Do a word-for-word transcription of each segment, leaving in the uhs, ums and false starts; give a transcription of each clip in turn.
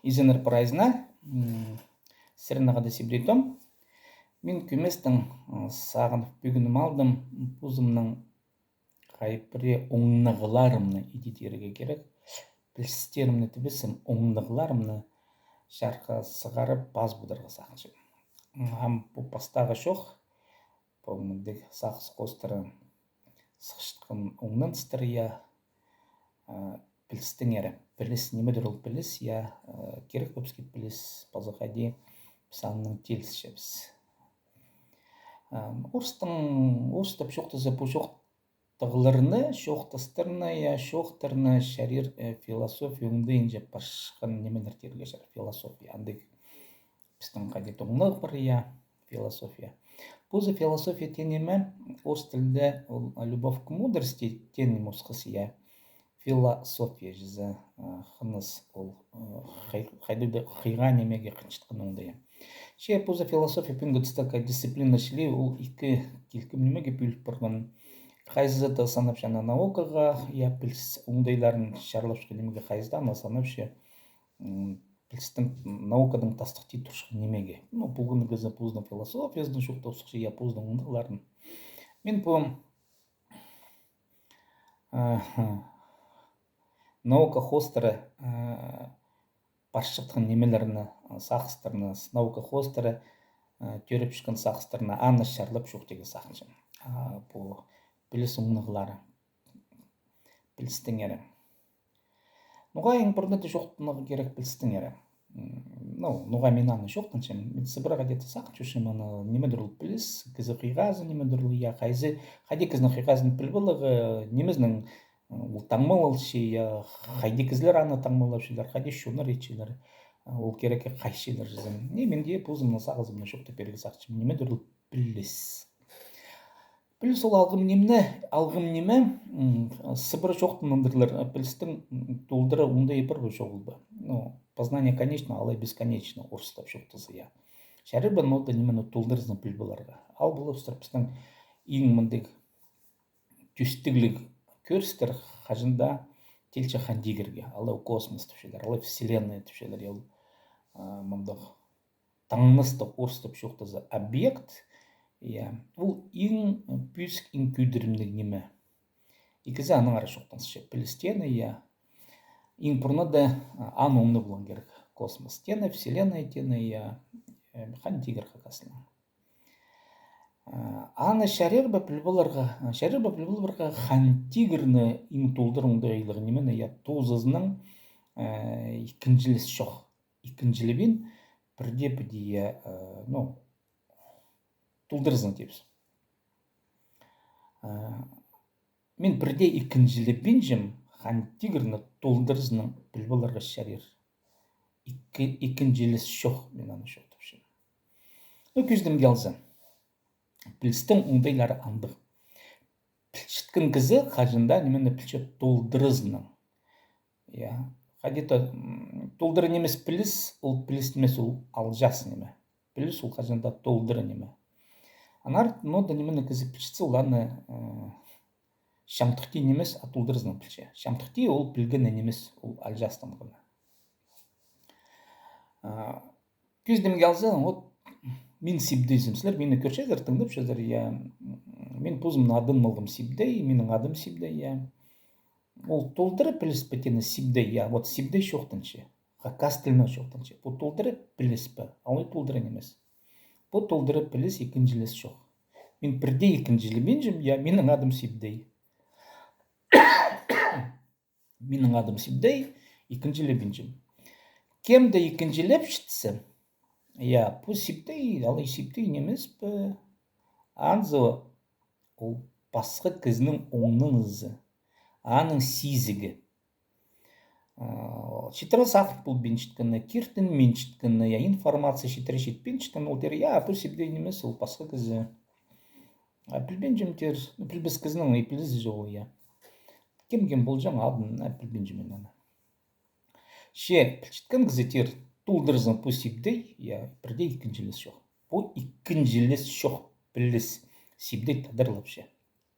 Изеннер прайзына, м, сірерні хада сибдей том. Мин кӧместең, м, сағынып пӱгініп алдым, позымның хай пірее оңнағларымны иди тирге кирек. Пілістерімні тібізем, оңнағларымны чарыхха сығарып, пас пударға сағынчам. Ам пу пастағы чоох, пу мындағ сағыс хоостыра сыхчатхан оңнаныстар, я, а, пілістеңер. Піліс, ниме дір ол піліс, я, а, кирек пе піске піліс, паза хайди піс аннаң тилісчебіс. А, орыстың, орыстап чоохтаза, пу чоохтағларны, чоохтастарны, я, чоохтарны чарир, э, философия оңдайынҷа парчатхан нимелер тирге чарир, философия. Андағ пістің хайди-да оңнағ пар, я, философия. Позы философия теен ниме, орыс тілде ол, а, любовь к мудрости теен ниме осхас, я. Философия чізе, а, хыныс ол, а, хай-, хайдағ-да хыйға нимеге хынчатхан оңдайы. Че позы философия пӱӱнгі туста дисциплина чіли ол ікі килкім нимеге пӧліп парған. Хайзы-да санапча аны наукаға, я, піліс оңдайларын чарлапчатхан нимеге, хайзы-да аны санапча, м, пілістің, науканың тастыхти турчатхан нимеге. Ну, полған кізі позының философиязын чоохтапча, я, позының оңдайларын. Мин пу, аха, наука хоостыра, а, парчатхан нимелерні, а, сағыстарны, с-, наука хоостыра, а, тӧрепчеткен сағыстарны, аны чарлап чоохтирға сағынчам. А, пу піліс оңнағлары. Пілістеңер. Ноға иң пурнада чоохтанарға кирек пілістеңер? М, ну, ноға мин аны чоохтанчам? Мин сыбыра хайди-да сағынчам, аны ниме дір ол піліс, кізі хыйғазы ниме дір ол, я, хайзы, хайди кізінің хыйғазын піліп аларға, нимезінең, м, ол таңмалалча, я, хайди кізілер аны таңмалапчалар, хайди чоннар итчелер, ол кирекке хайчалар чізе. Не, мин дее позымның сағызымны чоохтап пирерге сағынчам, ниме дір ол піліс. Піліс ол алғым ниме, алғым ниме, м, сыбыра чоохтанғандырлар, а, пілістің, м, толдыра оңдайы пар ба, чоғыл ба? Ну, познание конечно, алай бесконечно, орыстап чоохтаза, я. Чарир ба, но да нимені толдыразынаң піліп аларға. Ал полыбыстыр пістің иң мындағ тӧстігліг кӧрістер хаҷан даа тилче Хан Тигірге, алай космос тіпчелер, алай вселенная тіпчелер, ол, а, мындағ таңнастығ, орыстап чоохтаза, объект, я, ол иң пӧзік, иң кӧдірімніг ниме. Ікізі аннаңар чоохтанча, піліс теені, я. Иң пурнада, а, аны оңнап аларға кирек. Космос теені, вселенная теені, я, э, Хан Тигір хакаснаң. А, аны чарир ба піліп аларға, чарир ба піліп аларға Хан Тигірні иң толдыра оңдайлығ нимені, я, тоозазынаң, э, ікінҷілес чох. Ікінҷілебин, пірдее піди, я, э, ну, толдыразынаң тибіс. Э, мин пірдее ікінҷілебинчем, Хан Тигірні толдыразынаң піліп аларға чарир. Ікі-, ікінҷілес чох, мин аны чоохтапчам. Ну, кӧзідімге алза, пілістің оңдайлары андағ. Пілчеткен кізі хаҷан даа нимені пілче толдыразынаң. Я. Хайди-да, м, толдыра нимес піліс, ол піліс нимес, ол алҷаас ниме. Піліс ол хаҷан даа толдыра ниме. Аннаңар, но да нимені кізі пілчетсе, ол аны, э, чамдыхти нимес, а толдыразынаң пілче. Чамдыхти ол пілгені нимес, ол алҷаастанғаны. А, кӧзідімге алза, вот, мин сибдейзім. Сірер мині кӧрчезер, тыңнапчазар, я. Мин позымның адын алғам Сибдей, минің адым Сибдей, я. Ол толдыра піліс пе теені Сибдей, я, вот Сибдей чоохтанча. Хакас тілінең чоохтанча. Пу толдыра піліс пе? Алай толдыра нимес. Пу толдыра піліс, ікінҷілес чох. Мин пірдее ікінҷілебинчем, я, минің адым Сибдей. Минің адым Сибдей, ікінҷілебинчем. Кем-де ікінҷілепчетсе, я, пу Сибдей, алай Сибдей нимес пе? Анзы ол пасха кізінің оңнанызы, аның сизігі. А, читіре сағын полбинчеткені, киртінминчеткені, я, информация читіре читпинчеткені, ол тир, я, пу Сибдей нимес, ол пасха кізі. А, пілбинчем тир, ну, пілбес кізінің и пілізі чоғыл, я. Кем-кем полҷаң адын, а, пілбинчем мин аны. Че пілчеткен кізі тир, толдыразынаң пу Сибдей, я, пірдее ікінҷілес чох. Пу ікінҷілес чох піліс. Сибдей тадарлапча.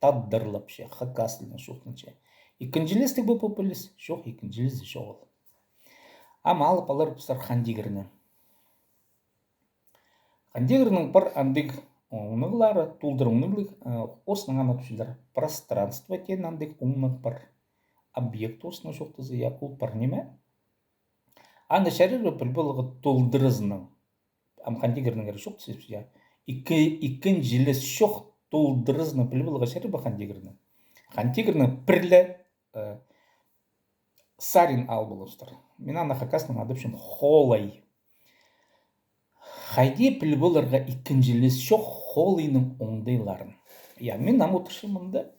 Тадарлапча, хакас тілінең чоохтанча. Ікінҷілестіг пе пу піліс? Чох, ікінҷілес чоғыл. Ам алып аларбыстар Хан тигірні. Хан тигірнің пар андағ оңнығлары, толдыр оңнығлығ, э, орыснаң аны тіпчелер пространство теен андағ оңнығ пар. Объект орыснаң чоохтаза, я, ол пар ниме. Аны чарир ба піліп аларға толдырызынаң. Ам Хан тигірнің кирек чоохтаза, я. Ікі, ікінҷілес чох толдырызынаң піліп аларға чарир ба Хан тигірні. Хан тигірнің пір ле, э, сарин ал полыбыстыр. Мин аны хакаснаң адапчам хоолай. Хайди піліп аларға ікінҷілес чох хоолайның оңдайларын. Я, мин ам одырчам мында,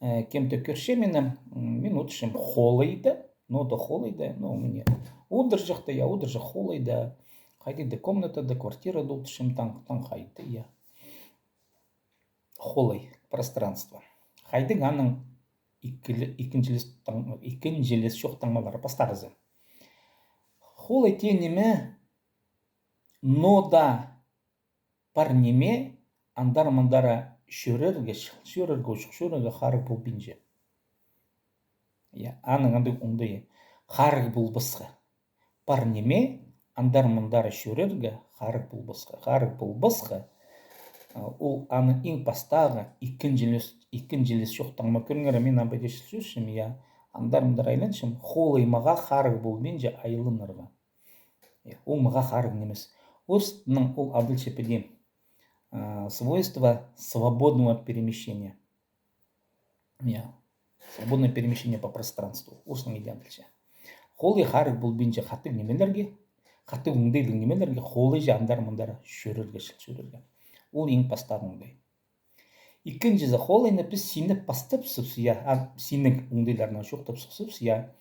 э, кем-то кӧрче мині, м, мин одырчам хоолайда, но да хоолайда, но мына одырҷахта, я, одырҷах хоолайда, хайди да комнатада, квартирада одырчам, таң, таң хайди, я. Хоолай, пространство. Хайдағ аның ікілі-, ікінҷілес таң-, ікінҷілес чох таңмалары, пастағызы. Хоолай теен ниме, но да пар ниме, андар-мындар чӧрерге, чӧрерге, учух чӧрерге харығ полбинча. Я, аның андағ оңдайы. Харығ полбасха. Пар ниме, андар-мындар чӧрерге харығ полбасха. Харығ полбасха, а, ол аны иң пастағы ікінҷілес, ікінҷілес чох таңма. Кӧріңер, мин ам піди чіли чӧрчем, я, андар-мындар айланчам, хоолай мағаа харығ полбинча айланарға. Е, ол мағаа харығ нимес. Орыснаң ол адалча піди, а, свойство свободного перемещения. Я. Свободное перемещение по пространству. Орыснаң иди адалча. Хоолай харығ полбинча хатығ нимелерге, хатығ оңдайлығ нимелерге, хоолайҷа андар-мындар чӧрерге, чіли чӧрерге. Ол иң пастағы оңдай. Ікінҷізі, хоолайны піс синеп пастапчабыс, я, а, синніг оңдайларынаң чоохтапчабыс, я.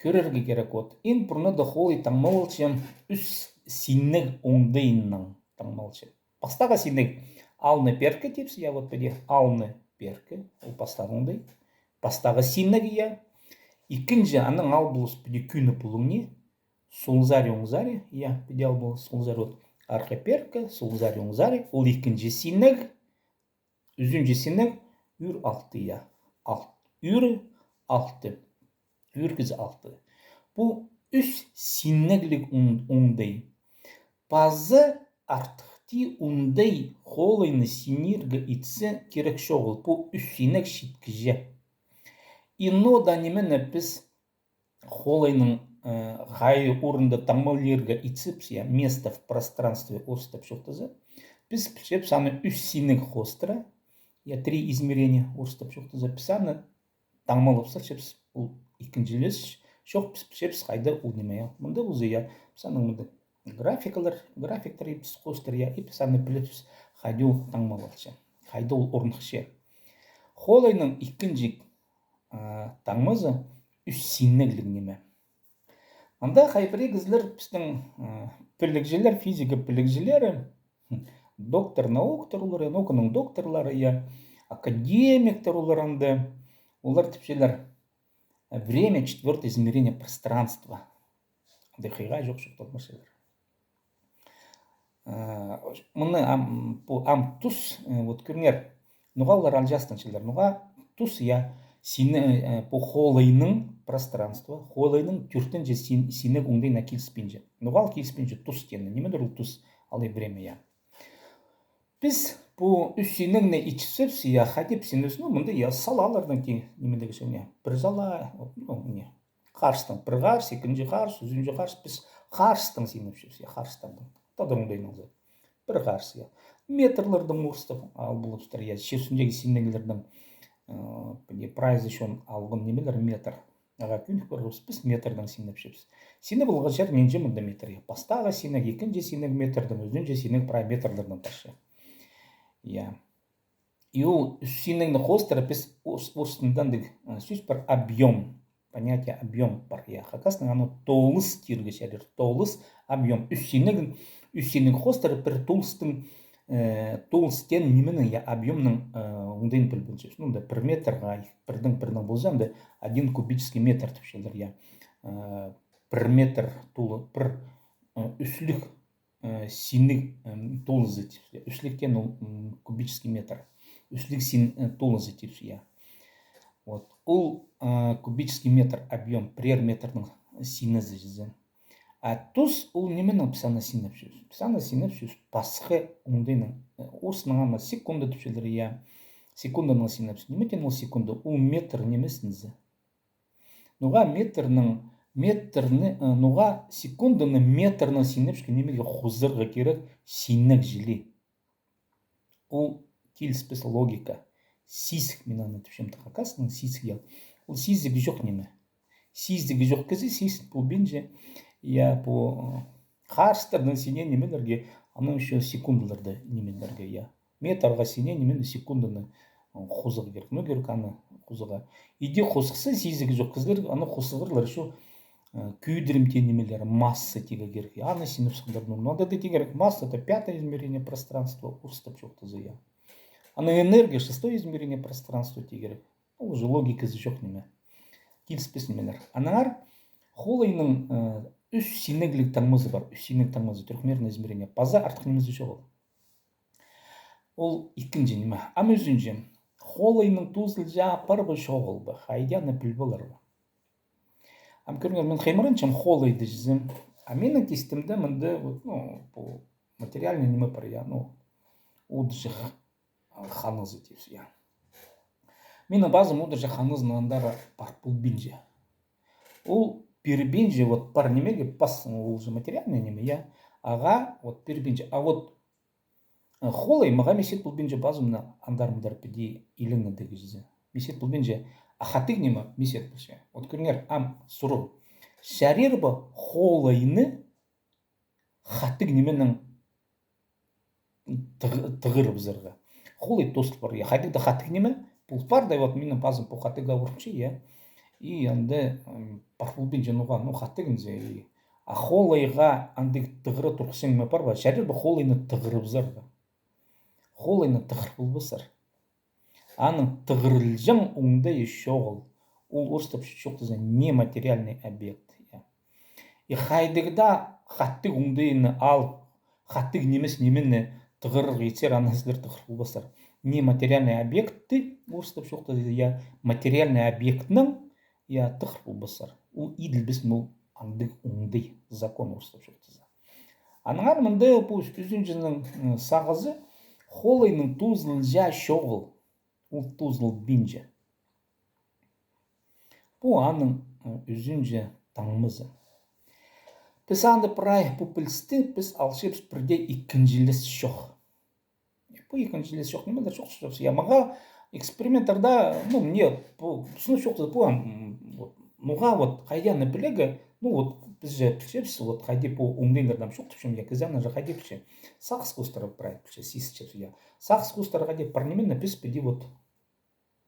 Кӧрерге кирек, вот. Иң пурнада хоолай таңмалалча ӱс синніг оңдайынаң таңмалалча. Пастағы синніг алны-перкі тіпчебіс, я, вот піди алны-перкі, ол пастағы оңдай. Пастағы синніг, я. Ікінҷі, анаң ал полыс піди кӧні пулуңни. Сол сари, оң сари, я, піди ал полыс, сол сари, вот. Арғы-перкі, сол сари, оң сари, ол ікінҷі синніг. Ӱзінҷі синніг, ӱр алты, я. Ал-, ӱр алты. Ӱр кізі алты. Пу ӱс синнігліг оң-, оңдай. Паза артых тии оңдай хоолайны синирге итсе кирек чоғыл. Пу ӱс синніг читкіҷе. И но да нимені піс хоолайның, э, хайди орында таңмалирға итсебіс, я, место в пространстве орыстап чоохтаза. Піс пілчебіс аны ӱс синніг хоостыра, я, три измерения орыстап чоохтаза. Піс аны таңмалап салчабыс, ол ікінҷілес чох, піс пілчебіс, хайда ол ниме, я. Мында полза, я, піс аның мында графикалар, графиктар ибіс хоостыра, я, и піс аны пілчебіс, хайда ол таңмалалча, хайда ол орныхча. Хоолайның ікінҷі а, таңмазы ӱс синнігліг ниме. Анда хай пірее кізілер пістің, а, пілігҷілер, физика пілігҷілері, хм, доктор науктар олар, я, науканың докторлары, я, академиктер олар анда, олар тіпчелер, время четвёртое измерение пространства. Андағ хыйға чох чоохтап парчалар. Э, мыны ам, пу ам тус, э, вот кӧріңер, ноға олар алҷаастанчалар, ноға тус, я, сині, э, пу хоолайның пространство, хоолайның тӧртінҷі син-, синніг оңдайына киліспинче. Ноға ол киліспинче тус теені, нимедір ол тус, алай время, я. Піс пу ӱс синнігні итчебіс, я, хайди піс синебіс, ну, мында, я, салаларның ки, нимедегі, пір сала, ну, мына, харыстаң пір харыс, ікінҷі харыс, ӱзінҷі харыс, піс харыстаң синепчебіс, я, харыстардаң. Тадар оңдайын алза. Пір харыс, я. Метрлердең орыстап ал полыбыстыр, я, чир ӱстӱндегі синніглернің, э, піле, прайзы чон алған нимелер метр. Ағаа кӧнік парғабыс, піс метрдең синепчебіс. Синеп алғанҷа, нинҷе мында метр, я. Пастағы синніг, ікінҷі синніг метрдең, ӱзінҷі синніг прай метрлердең парча. Я. И ол ӱс синнігні хоостыра піс орыс, орыс тілінде андағ, э, сӧс пар, объём. Понятие объём пар, я. Хакастаң аны тоолыс тирге чарир. Тоолыс, объём. Ӱс синнігін, ӱс синнігін хоостыра пір тоолыстың, э, тоолыс теен нименің, я, объёмның, э, оңдайын піл полчабыс. Ну, да, пір метрға, пірдең, пірдең полза, анда один кубический метр тіпчелер, я. Э, пір метр толы, пір, э, ӱслік э, синніг, м, тоолызы тіпче. Ӱслік теен ол, м, кубический метр. Ӱслік син, э, тоолызы тіпче, я. Вот. Ол, э, кубический метр объём, пірер метрнің синізі чізе. А тус ол нименең піс аны синепчебіс? Піс аны синепчебіс пасха оңдайнаң. Орыснаң аны секунда тіпчелер, я. Секунданаң синепчебіс. Ниме теен ол секунда? Ол метр нимес зе. Ноға метрнің, метрні, э, ноға секунданы метрнең синепчеткен нимеге хозарға кирек синег чіли? Ол киліспес логика. Сизік, мин аны тіпчем, хакаснаң сизік, я. Ол сизігі чох ниме. Сизігі чох кізі сизін полбинча, я, пу, э, харыстарның сине нимелерге, аның ещё секундаларда нимелерге, я. Метрға сине нимені секунданы, э, хозарға кирек. Ну, кирек аны хозарға. Иди хозыхса, сизігі чох кізілер аны хозығарлар ещё, э, кӧдірім теен нимелер, масса тигі кирек. Аны синеп сығдырдым. Ну, анда да тигі кирек, масса, это пятое измерение пространства, орыстап чоохтаза, я. Аны энергия, шестое измерение пространства тигі кирек. Ол уже логиказы чох ниме. Киліспес нимелер. Аннаңар холайның, э, ӱс синегліг таңмазы пар. Ӱс синег таңмазы, трёхмерное измерение. Паза артых нимезі чоғыл. Ол ікінҷі ниме. Ам ӱзінҷі. Холайның тоозылҷаң пар ба, чоғыл ба? Хайди аны піл полар ба? Ам кӧріңер, мин хыймыранчам холайды чізе. А минің кистімде мында, вот, ну, пу материальный ниме пар, я, ну, одырҷах ханызы тіпчебіс, я. Минің пазым одырҷах ханызынаң андар пар полбинча. Ол пирбинче, вот, пар нимеге, пас, ол же материальный ниме, я. Ағаа, вот, пирбинче. А вот, э, холай мағаа мисет полбинча пазымны андар-мындар піди илеңнедіг чізе. Мисет полбинча, а хатығ ниме мисет полча. Вот кӧріңер, ам сурығ. Чарир ба холайны хатығ нименең тығ-, тығырыбызарға? Холай тоозыл пар, я, хайдағ даа хатығ ниме пол пар да, вот минің пазым пу хатығға урынча, я. И анда, м, пар полбинча ноға, ну, хатығ зе, и, а холайға андағ тығыра турғысчаң ниме пар ба? Чарир ба холайны тығырыбызарға? Холайны тығыр полбассар. Аның тығырылҷаң оңдайы чоғыл. Ол орыстап чоохтаза нематериальный объект, я. И хайдағ даа хатығ оңдайны алып, хатығ нимес нимені тығырарға итсер, аны сірер тығыр полбассар. Нематериальный объектті, орыстап чоохтаза, я, материальный объектнең, я, тығыр полбассар. Ол иділбес, ол андағ оңдай, закон, орыстап чоохтаза. Аннаңар мында пу ӱзінҷінің, м, сағызы: холайның тоозылҷаң чоғыл. Ол тоозылбинча. Пу аның, м, ӱзінҷі таңмазы. Піс анда прай пу пілісті піс алчабыс пірдее ікінҷілес чох. Пу ікінҷілес чох нимелер чоохтапчабыс. Я, мағаа эксперименттарда, ну, мына пу, пу сынап чоохтаза, пу, м, вот, ноға, вот, хайди аны пілерге, ну, вот, піс же пілчебіс, вот, хайди пу оңдайларны чоохтапчам, я, кізі аны же хайди пілче. Сағыс хоостыра прай пілче, сизінчебіс, я. Сағыс хоостыра хайди пар нимені піс піди, вот,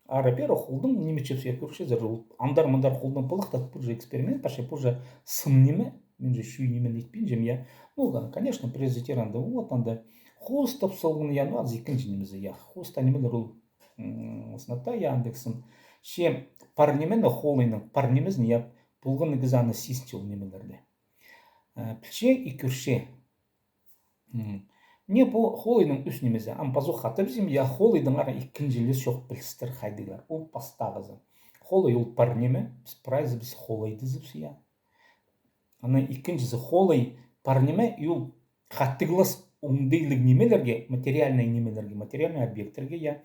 ары-пеер холнаң ниме итчебіс, я, кӧрчезер, ол андар-мындар холнаң пылыхтап, пу же эксперимент, пача пу же сын ниме, мин же чӱӱй нимені итпинчем, я. Ну, да, конечно, прежде тиранда, вот, анда хоостап салған, я, ну, азы ікінҷі нимезі, я. Хоостаң нимелер ол, м, сынап та, я, андағ сын. Че пар нимені, холайның пар нимезін, я, полған кізі аны сизінче ол нимелерні. Э, пілче и кӧрче. М. Мына пу холайның ӱс нимезі. Ам пазох хатабызим, я, холайдаңар ікінҷілес чох пілістер хайдағлар. Ол пастағызы. Холай ол пар ниме, піс прайзыбыс холай тізібіс, я. Анаң ікінҷізі, холай пар ниме, и ол хатығлас оңдайлығ нимелерге, материальный нимелерге, материальный объекттерге, я.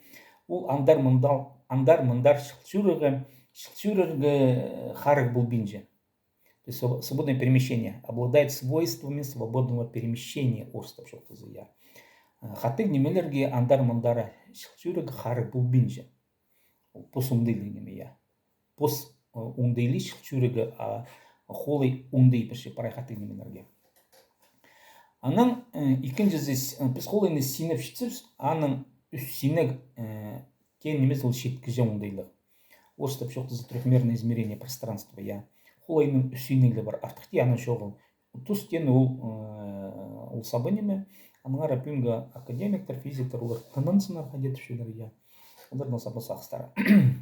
Ол андар-мындар, андар-мындар чыл чӧрерге, чыл чӧрерге, э, харығ полбинча. То есть сво-, свободное перемещение. Обладает свойствами свободного перемещения, орыстап чоохтаза, я. Э, хатығ нимелерге андар-мындар чыл чӧрерге харығ полбинча. Ол пос оңдайлығ ниме, я. Пос, э, оңдайлығ чыл чӧрерге, а холай оңдай пірче прай хатығ нимелерге. Анаң, э, ікінҷізі, с-, э, піс холайны синеп читсебіс, аның ӱс синег, э, теен нимезі ол читкіҷе оңдайлығ. Орыстап чоохтаза трёхмерное измерение пространства, я. Холайның ӱс синеглері пар, артых тее аның чоғыл. Тус теен ол, э, ол саба ниме. Аннаңар пӱӱнгі академиктер, физиктер, олар тынанзыннар хайди тіпчелер, я. Оларның саба сағыстары.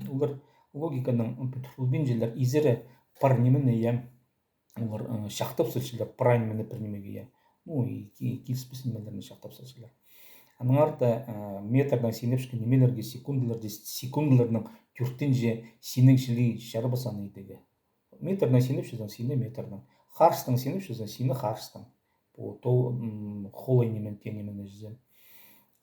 Олар логиканаң пӱдір полбинчалар, изері пар нимені, я. Олар, э, чахтап салчалар, прай нимені пір нимеге, я. Ну, и ки-, киліспес нимелерні чахтап салчалар. Аннаңар даа, э, метрнең синепчеткен нимелерге секундалар дее, секундаларның тӧртінҷі синег чіли чарабас аны идерге. Метрнең синепчезің, сине метрнең. Харыстаң синіп чӧрзең, сині харыстаң. Пу тол-, м, холый ниме теен нимені чӧрзең.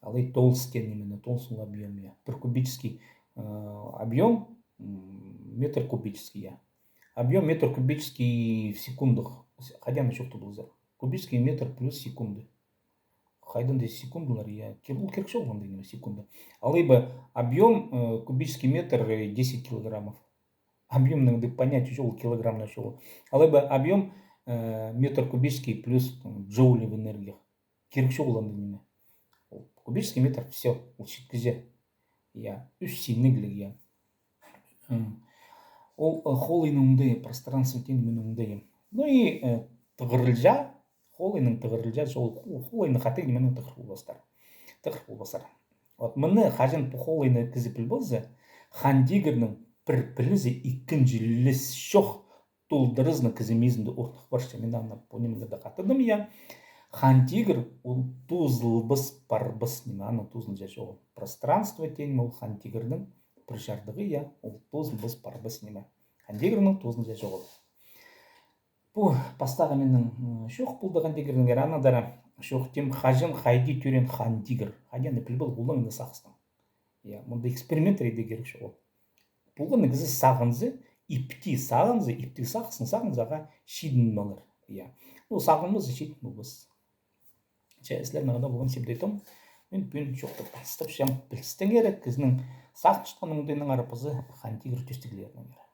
Алай толстый теен нимені, толстый объём, я. Пір кубический, э, объём, м, метр кубический, я. Объём метр кубический в секундах. Хайди аны чоохтап поларзар? Кубический метр плюс секунды. Хайдаң даа секундалар, я, кир-, ол кирек чоғыл андағ ниме, секунда. Алай ба объём, э, кубический метр, э, десять килограммов. Объёмның даа понятие чоғыл, килограммнаң чоғыл. Алай ба объём, э, метр кубический плюс, там, джоули в энергиях. Кирек чоғыл андағ ниме. Ол кубический метр, всё, ол читкіҷе. Я, ӱс синнігліг, я. М. Ол, э, холыйның оңдайы, пространство теен нименің оңдайы. Ну и, э, тығырылҷа, холыйның тығырылҷа, ол хо-, холыйны хатығ нименең тығыр полбастар. Тығыр полбастар. Вот мыны хаҷан пу холыйны кізі піл полза, Хан Тигірнің пір пілізі ікінҷілес чох, толдыразынаң кізі мизінде ортых парча. Мин аны пу нимелерде хатадым, я. Хан Тигір ол тоозылбас, парбас ниме, аның тоозылҷа чоғы. Пространство теен ол Хан Тигірнің пір чардығы, я, ол тоозылбас, парбас ниме. Хан Тигірнің тоозылҷа чоғы. Пу пастағы минің, м, чоох полды Хан Тигірнеңер, анаң андар чоохтим, хаҷан, хайди тӧреен Хан Тигір. Хайди аны піл пол, олаңны сағыстаң. Я, мында эксперимент иде кирек чоғыл. Полған кізі сағынза, ипти сағынза, ипти сағызаң, сағынза, ағаа чидін полар. Я. Ну, сағынмаза, чидін полбас. Че, сірернең хада полған Сибдей Том. Мин пӱӱн чоохтап пастапчам. Пілістеңер, кізінің сағынчатхан оңдайынаң арпазы Хан Тигір тӧстіглерінеңер.